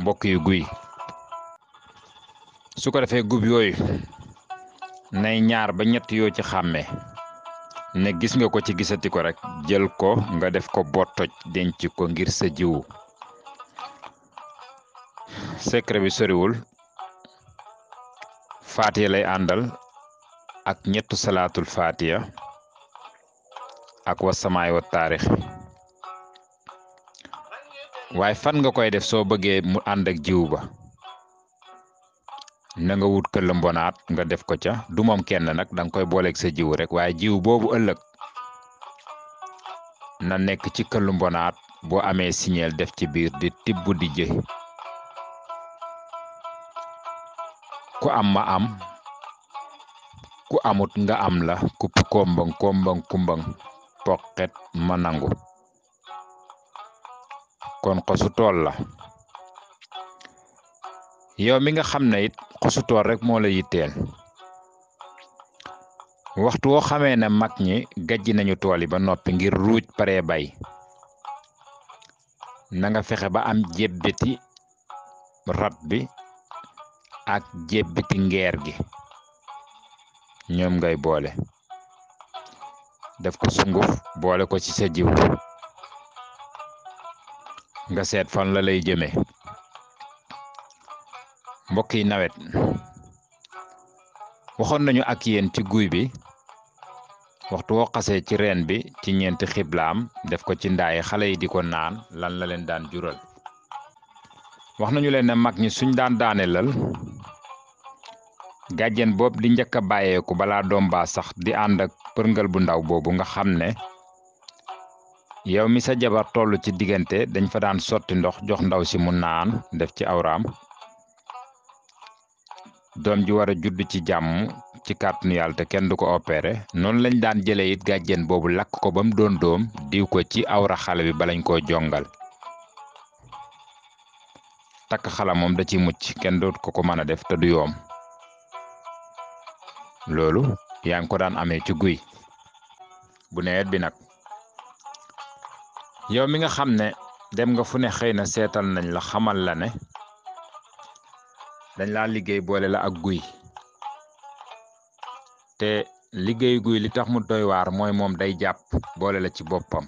mbokk yu guy su ko defee gub yooyu nay ñaar ba ñett yoo ci xàmmee ne gis nga ko ci gisati ko rek jël ko nga def ko bottoj denc ko ngir sa jiwu. secret bi soriwul faatiya lay àndal ak ñettu salaatul faatiya ak wasamaay wa taarix. waaye fan nga koy def soo bëggee mu ànd ak jiw ba na nga wut këll mbonaat nga def ko ca du moom kenn nag danga koy booleeg sa jiw rek waaye jiw boobu ëllëg na nekk ci këll mbonaat boo amee signeel def ci biir di tibb di jë ku am ma am ku amut nga am la kupp kombang kombang kumbang poqet ma nangu kon xosu tool la yow mi nga xam ne it xosu tool rek moo la yitteel waxtu woo xamee ne mag ñi gajji nañu tool yi ba noppi ngir ruuj paree bay na nga fexe ba am jébbiti rat bi ak jébbiti ngeer gi ñoom ngay boole def ko sunguf boole ko ci sa jiw nga seet fan la lay jëmee. mbokk yi nawet waxoon nañu ak yéen ci guy bi waxtu woo xasee ci reen bi ci ñeenti xiblaam def ko ci ndaay xale yi di ko naan lan la leen daan jural. wax nañu leen ne mag ñi suñ daan daanelal gàjjen boobu di njëkk a bàyyeeku balaa doom baa sax di ànd ak përngal bu ndaw boobu nga xam ne yow mi sa jabar toll ci diggante dañ fa daan sotti ndox jox ndaw si mu naan def ci awraam doom ji war a judd ci jàmm ci kàttanu yàlla te kenn du ko opéré noonu lañ daan jëlee it gàjjen boobu lakk ko ba mu doon doom diw ko ci awra xale bi balañ koo jongal takk xala moom da ci mucc kenn doot ko mën a def te du yoom loolu yaa ngi ko daan amee ci guy bu nawet bi nag yow mi nga xam ne dem nga fu ne xëy na seetal nañ la xamal la ne dañ laa liggéey boole la ak guy te liggéey guy li tax mu doy waar mooy moom day jàpp boole la ci boppam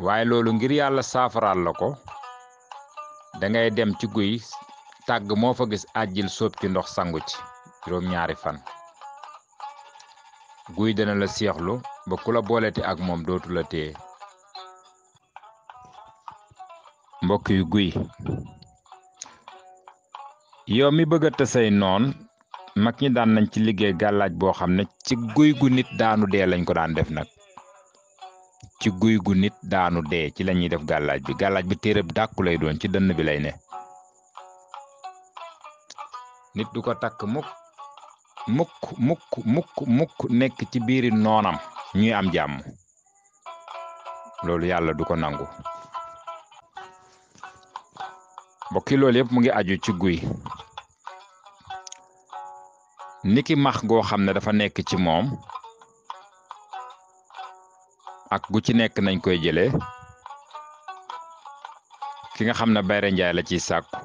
waaye loolu ngir yàlla saafaraal la ko da ngay dem ci guy tàgg moo fa gis àjjil sóob ci ndox sangu ci juróom-ñaari fan guy dana la seexlu ba ku la booleti ak moom dootu la téye. mbokk yu guy yow mi bëgg a tësay noon mag ñi daan nañ ci liggéey gàllaaj boo xam ne ci guy gu nit daanu dee lañ ko daan def nag ci guy gu nit daanu dee ci lañuy def gàllaaj bi téereb dàkku lay doon ci dënn bi lay ne nit du ko takk mukk nekk ci biiri noonam ñuy am jàmm loolu yàlla du ko nangu. mbokki loolu yëpp mu ngi aju ci guy niki max goo xam ne dafa nekk ci moom ak gu ci nekk nañ koy jëlee ki nga xam ne bayre njaay la ciy sàkku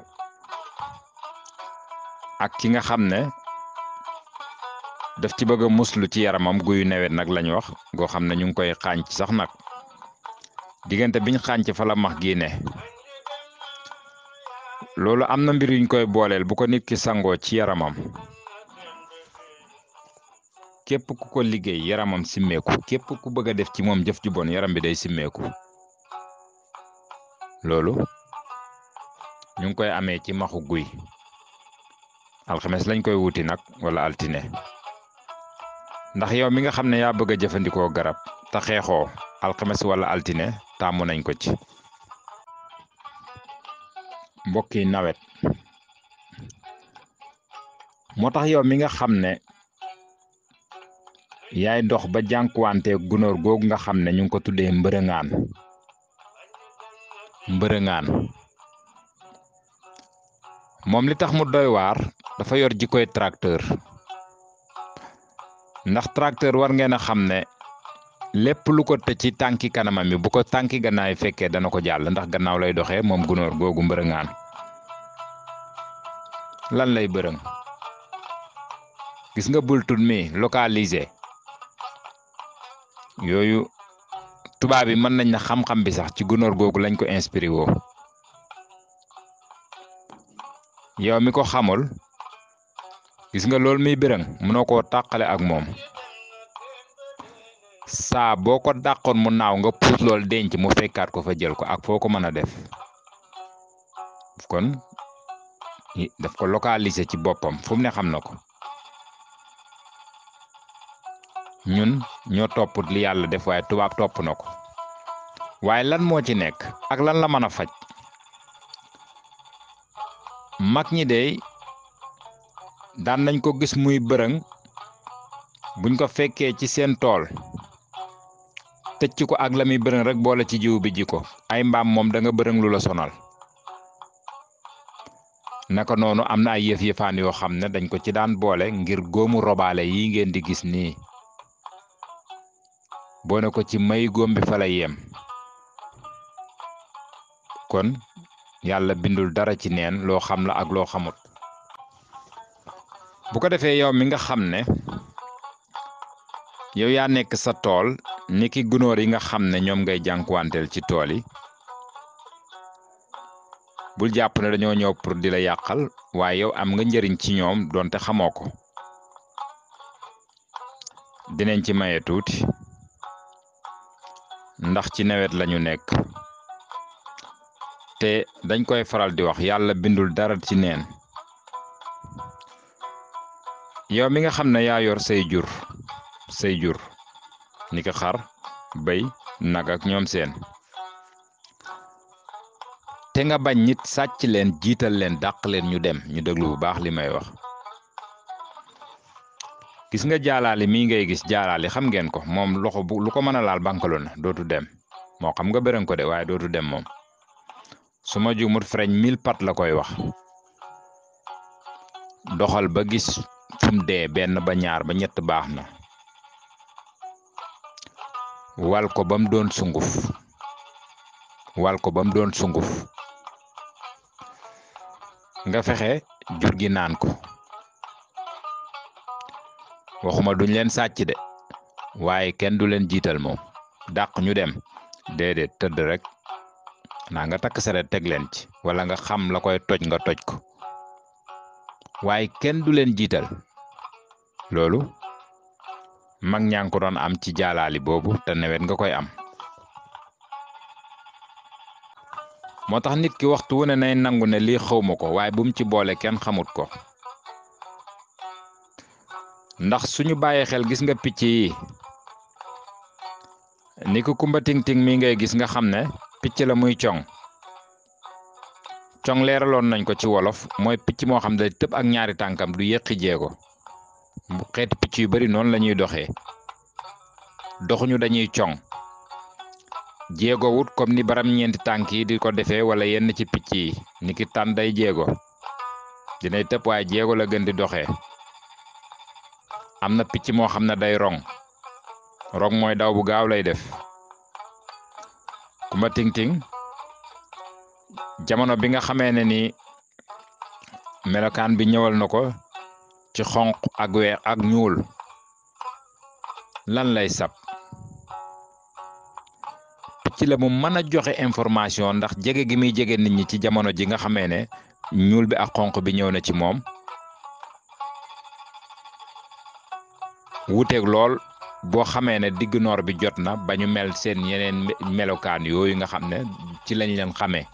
ak ki nga xam ne daf ci bëgg a muslu ci yaramam guyu nawet nag lañ wax goo xam ne ñu ngi koy xànc sax nag diggante biñ xànc fa la max gi ne loolu am na mbir yuñ koy booleel bu ko nit ki sangoo ci yaramam képp ku ko liggéey yaramam simmeeku képp ku bëgg a def ci moom jëf ju bon yaram bi day simmeeku loolu ñu ngi koy amee ci maxu guy alxames lañ koy wuti nag wala altine ndax yow mi nga xam ne yaa bëgg a jëfandikoo garab te xeexoo alxames wala altine tàmmu nañ ko ci. mbokki nawet moo tax yow mi nga xam ne yaay dox ba jànkuwante gunóor googu nga xam ne ñu ngi ko tuddee mbërëŋaan moom li tax mu doy waar dafa yor jikkoy tracteur ndax tracteur war ngeen a xam ne lépp lu ko tëj ci tànki kanamam mi bu ko tànki gannaaw fekkee dana ko jàll ndax gannaaw lay doxee moom gunóor googu mbërëngaan. lan lay bërëng gis nga bultun mi localisé yooyu tubaab bi mën nañ na xam-xam bi sax ci gunóor googu lañ ko inspiré woo. yow mi ko xamul gis nga loolu muy bërëng mënoo koo tàqale ak moom. saa boo ko dàqoon mu naaw nga puus lool denc mu fekkaat ko fa jël ko ak foo ko mën a def. kon daf ko localiser ci boppam fu mu ne xam na ko. ñun ñoo topp li yàlla def waaye tubaab topp na ko. waaye lan moo ci nekk ak lan la mën a faj. mag ñi de daan nañ ko gis muy bërëng buñ ko fekkee ci seen tool tëcc ko ak la muy bërëng rek boole ci jiw bi ji ko ay mbaam moom da nga bërëng lu la sonal. naka noonu am na ay yëf-yëfaan yoo xam ne dañ ko ci daan boole ngir góomu robaale yi ngeen di gis nii boo ne ko ci may góom bi fa lay yem. kon yàlla bindul dara ci neen loo xam la ak loo xamut. bu ko defee yow mi nga xam ne yow yaa nekk sa tool niki gunóor yi nga xam ne ñoom ngay jànkuwanteel ci tool yi bul jàpp ne dañoo ñëw pour di la yàqal waaye yow am nga njëriñ ci ñoom donte xamoo ko. dinañ ci maye tuuti ndax ci nawet lañu nekk te dañ koy faral di wax yàlla bindul dara ci neen. yow mi nga xam ne yaa yor say jur ni ko xar béy nag ak ñoom seen te nga bañ nit sàcc leen jiital leen dàq leen ñu dem ñu déglu bu baax li may wax. gis nga jaalaali mii ngay gis jaalaali xam ngeen ko moom loxo bu lu ko mën a laal bankalu na dootu dem moo xam nga bërëng ko de waaye dootu dem moom su ma juumut freñ 1000 pat la koy wax. doxal ba gis fum dee benn ba ñaar ba ñett baax na wal ko ba mu doon sunguf nga fexe jur gi naan ko. waxuma duñ leen sàcc de waaye kenn du leen jiital moom dàq ñu dem déedéet tëdd rek naa nga takk saret teg leen ci wala nga xam la koy toj nga toj ko waaye kenn du leen jiital. loolu mag ñaa ngi ko doon am ci jaalaali boobu te nawet nga koy am. moo tax nit ki waxtu wu ne nay nangu ne lii xawma ko waaye bu mu ci boole kenn xamut ko. ndax suñu bàyyee xel gis nga picc yi ni ko kumba ting-ting mi ngay gis nga xam ne picc la muy coŋ leeraloon nañ ko ci wolof mooy picc moo xam ne tëb ak ñaari tànkam du yëqi jéego. bu xeeti picc yu bari noonu lañuy doxee doxuñu dañuy coŋ jéego wut comme ni baram ñeenti tànk yi di ko defee wala yenn ci picc yi ni ki tànn day jéego dinay tëb waaye jéego la gën di doxee. am na picc moo xam ne day rong mooy daw bu gaaw lay def. kumba ting-ting jamono bi nga xamee ne ni melokaan bi ñëwal na ko ci xonq ak weex ak ñuul lan lay sab picc la mu mën a joxe information ndax jege gi muy jege nit ñi ci jamono ji nga xamee ne ñuul bi ak xonq bi ñëw na ci moom wuteeg lool boo xamee ne digg noor bi jot na ba ñu mel seen yeneen melokaan yooyu nga xam ne ci lañ leen xamee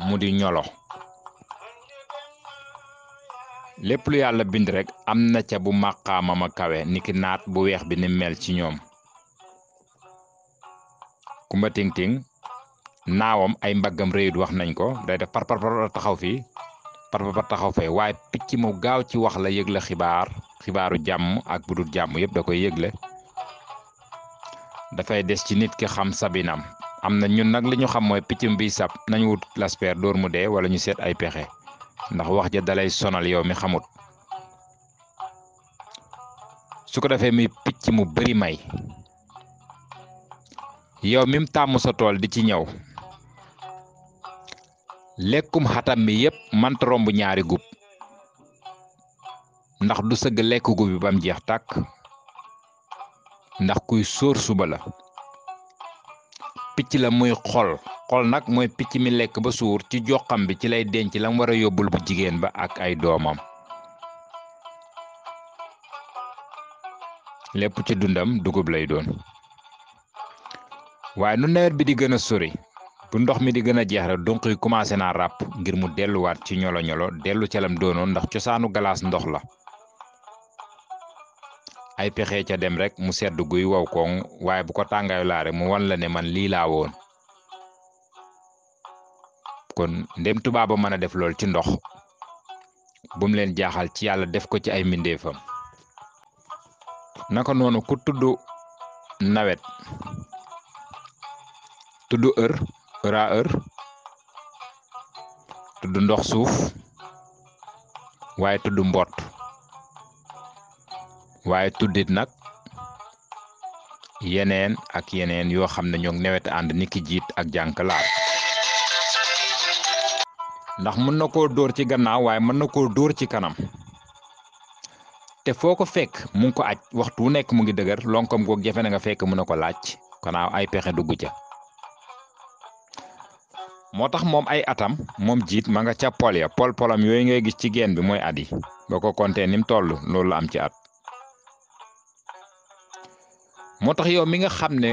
mu di ñolo. lépp lu yàlla bind rek am na ca bu màqaamama kawe niki naat bu weex bi ni mel ci ñoom. kumba ting-ting naawam ay mbaggam réyut wax nañ ko day def par taxaw fii par taxaw fee waaye picc mu gaaw ci wax la yëgle xibaaru jàmm ak bu dul jàmm yëpp da koy yëgle. dafay des ci nit ki xam sabinam am na ñun nag li ñu xam mooy piccum bi sab nañu wut laspeer dóor mu dee wala ñu seet ay pexe ndax wax ja dalay sonal yow mi xamut. su ko defee muy picc mu bari may yow mim tàmm sa tool di ci ñëw lekkum xatam mi yépp mënta romb ñaari gub ndax du sëgg lekk gub bi bam jeex tàkk ndax kuy sóor suba la picc la muy xol nag mooy picc mi lekk ba suur ci joxam bi ci lay denc lam war a yóbbul bu jigéen ba ak ay doomam lépp ci dundam dugub lay doon waaye nu nawet bi di gën a sori bu ndox mi di gën a jeex rek donc yi commencé naa ràpp ngir mu delluwaat ci ñolo-ñolo dellu ca lam doonoon ndax cosaanu galaas ndox la ay pexe ca dem rek mu sedd guy wow koŋ waaye bu ko tàngaayu laa rek mu wan la ne man lii laa woon kon ndem tubaaba mën a def lool ci ndox bu mu leen jaaxal ci yàlla def ko ci ay mbindeefam naka noonu ku tudd nawet tudd heure tudd ndox suuf waaye tudd mbott waaye tuddit nag yeneen ak yeneen yoo xam ne ñoo nawet ànd niki jiit ak jànkalaar ndax mën na koo dóor ci gannaaw waaye mën na koo dóor ci kanam te foo ko fekk mu ngi ko aj waxtu wu nekk mu ngi dëgër lonkom goog jafe na nga fekk mën na ko laaj kanaaw ay pexe dugg ca moo tax moom ay atam moom jiit ma nga ca pol ya polam yooyu ngay gis ci geen bi mooy at yi boo ko compter ni mu toll loolu la am ci at moo tax yow mi nga xam ne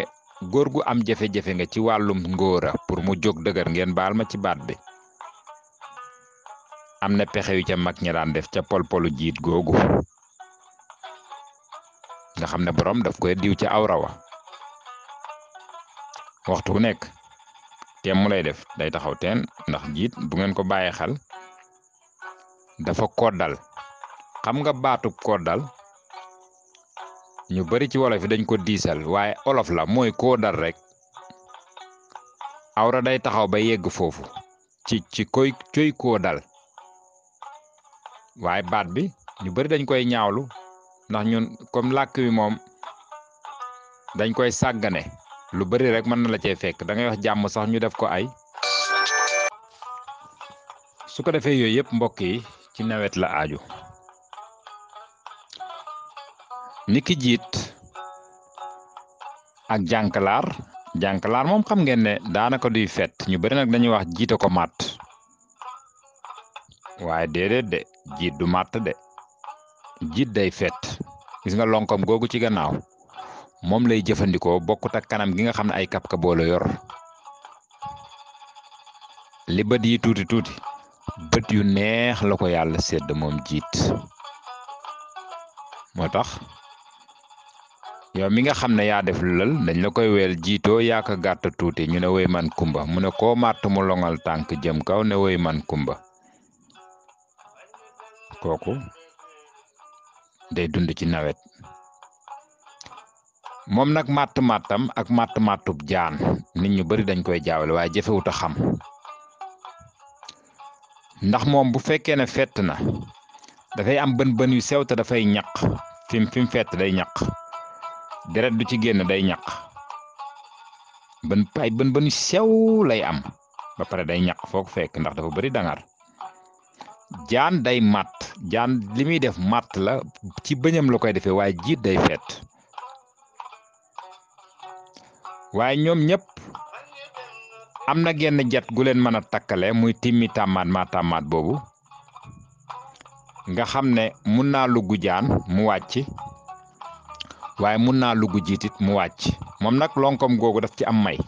góor gu am jafe-jafe nga ci wàllum ngóora pour mu jóg dëgër ngeen baal ma ci baat bi am na pexe yu ca mag ña daan def ca polu jiit googu nga xam ne borom daf koy diw ca awrawa waxtu wu nekk teem mu lay def day taxaw teen ndax jiit bu ngeen ko bàyyee xel dafa koddal xam nga baatub koddal ñu bari ci wolof yi dañ ko diisal waaye olof la mooy koo dal rek awra day taxaw ba yegg foofu ci coy koo dal waaye baat bi ñu bari dañ koy ñaawlu ndax ñun comme làkk wi moom dañ koy sàggane lu bari rek mën na la cee fekk da ngay wax jàmm sax ñu def ko ay su ko defee yooyu yëpp mbokk yi ci nawet la aaju niki jiit ak jànkalaar moom xam ngeen ne daanaka duy fet ñu bari nag dañuy wax jiite ko màtt waaye déedéet de jiit du màtt de jiit day fet gis nga lonkom googu ci gannaaw moom lay jëfandikoo bokkut ak kanam gi nga xam ne ay kap ka boole yor li bët yi tuuti bët yu neex la ko yàlla sedd moom jiit moo tax yow mi nga xam ne yaa def lël dañ la koy weel jiitoo yaa ko gàtt tuuti ñu ne woy man kumba mu ne koo màtt mu longal tànk jëm kaw ne woy man kumba kooku day dund ci nawet moom nag màttam ak màttub jaan nit ñu bari dañ koy jaawale waaye jafewut a xam ndax moom bu fekkee ne fett na dafay am bën yu sew te dafay ñaq fim fett day ñaq deret du ci génn day ñaq bën yu sew lay am ba pare day ñaq foog fekk ndax dafa bari dangar jaan day màtt jaan li muy def màtt la ci bëñam la koy defee waaye jiit day fett waaye ñoom ñëpp am na genn jat gu leen mën a takkale muy timmi tàmmaat boobu nga xam ne mun naa lugg jaan mu wàcc waaye mun naa lugg jiitit mu wàcc moom nag lonkom googu daf ci am may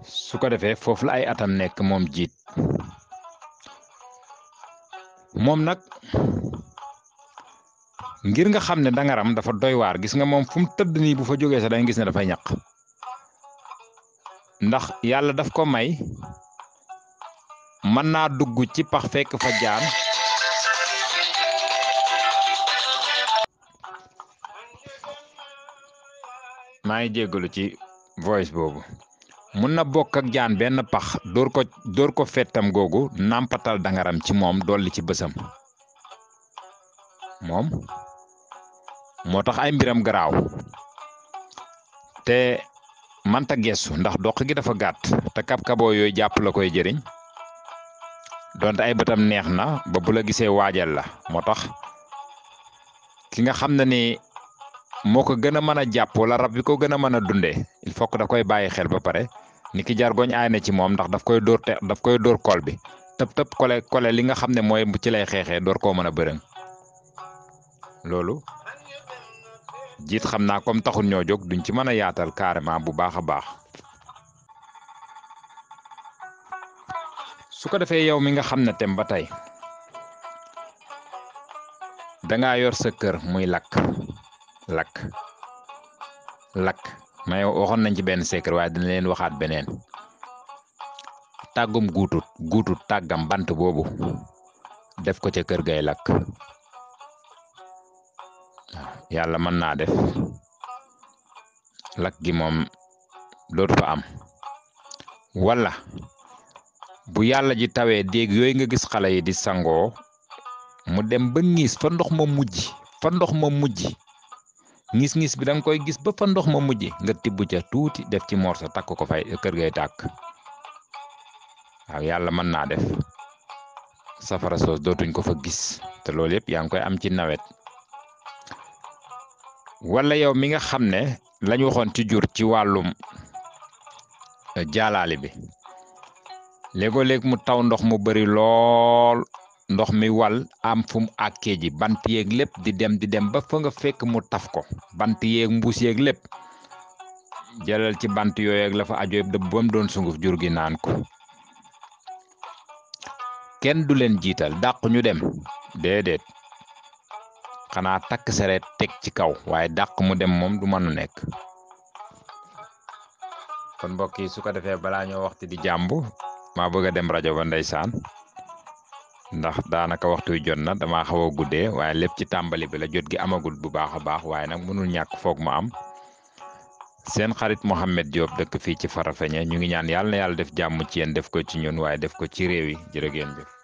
su ko defee foofu la ay atam nekk moom jiit moom nag ngir nga xam ne dangaram dafa doy waar gis nga moom fu mu tëdd nii bu fa jógee sax da nga gis ne dafay ñaq ndax yàlla daf ko may mën naa dugg ci pax fekk fa jaan maa ngi jéggalu ci voice boobu mun na bokk ak jaan benn pax dóor ko fettam googu nàmpatal dangaram ci moom dolli ci bësam moom moo tax ay mbiram garaaw te manta gestu ndax doq gi dafa gàtt te kab-kaboo yooyu jàpp la koy jëriñ donte ay bëtam neex na ba bu la gisee waajal la moo tax ki nga xam ne ni moo ko gën a mën a jàpp wala rab bi ko gën a mën a dundee il faut que da koy bàyyi xel ba pare ni ki jargoñ aay na ci moom ndax daf koy dóor kol bi tëb kole li nga xam ne mooy ci lay xeexee door koo mën a bërëng loolu jiit xam naa comme taxul ñoo jóg duñ ci mën a yaatal carrément bu baax a baax su ko defee yow mi nga xam ne tem ba tey dangaa yor sa kër muy lakk may waxoon nañ ci benn secret waaye dina leen waxaat beneen tàggum guutut tàggam bant boobu def ko ca kër gay lakk yàlla mën naa def lakk gi moom dootu fa am wala bu yàlla ji tawee déeg yooyu nga gis xale yi di sangoo mu dem ba ngis fa ndox ma mujj ngis bi danga koy gis ba fa ndox ma mujj nga tibb ca tuuti def ci morsa takk ko fay kër gay tàkk waaw yàlla mën naa def safara soos dootuñ ko fa gis te loolu yëpp yaa ngi koy am ci nawet wala yow mi nga xam ne lañ waxoon ci jur ci wàllum jaalaali bi léegoo-léeg mu taw ndox mu bari lool ndox mi wal am fu mu àkkee ji bant yeeg lépp di dem ba fa nga fekk mu taf ko bant yeeg mbuus yeeg lépp jëlal ci bant yooyu ak la fa aju yëpp dëbb ba mu doon sunguf jur gi naan ko kenn du leen jiital dàq ñu dem déedéet xanaa takk sareet teg ci kaw waaye dàq mu dem moom du mën a nekk kon mbokk yi su ko defee balaa ñoo waxtu di jàmb maa bëgg a dem rajo ba ndeysaan ndax daanaka waxtu wi jot na dama xaw a guddee waaye lépp ci tàmbali bi la jot gi amagul bu baax a baax waaye nag mënul ñàkk foog mu am seen xarit Mouhamed Diop dëkk fii ci Farafeñe ñu ngi ñaan yàlla na yàlla def jàmm ci yéen def ko ci ñun waaye def ko ci réew yi jërë ngeen jëf